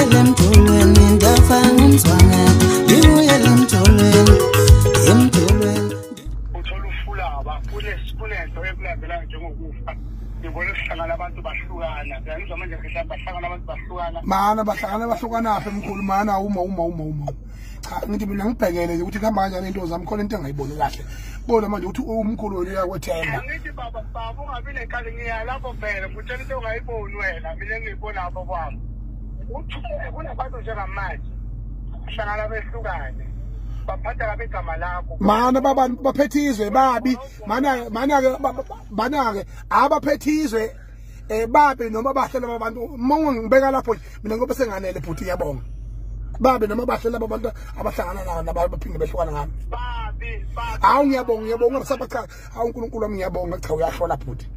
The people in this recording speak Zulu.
Ngibuyele emjolweni ndafanga umzwangedwa, ngibuyele emjolweni, emjolweni. Uthola ufulaba kunento ekulandelayo njengokufa. Ngibona sihlangana abantu bahlukana. Ngiyangizwa manje, mhlawumbe bahlangana abantu bahlukana. Mana bahlangana bahlukanaphi mkhulu? Mana uma cha, ngithi mina ngibhekele nje ukuthi kuhamba kanjani into zami, khona into engayiboni kahle. Bona manje ukuthi umkhulu wena uyakwethemba. Angithi baba, baba, ungabi nenkani, ngiya lapho phela ngikutshela into ongayiboni wena, mina engiyibona apho kwami. Uthi kunabantu njengamanje hlangana behlukane, baphatha kabi igama lakho. Mana baba, baphethe izwe babi. Mana mana-ke, mana-ke abaphethe izwe babi noma bahle laba bantu? Uma ngibeka lapho nje mina ngoba senganele bhuti, ngiyabonga. Babi noma bahle laba bantu abahlangana nabo nabaphinde behlukana ngami? Babi, babi. Hawu, ngiyabonga, ngiyabonga. Ngisaba cha, hawu uNkulunkulu wami, ngiyabonga. Cha, uyahlola bhuti.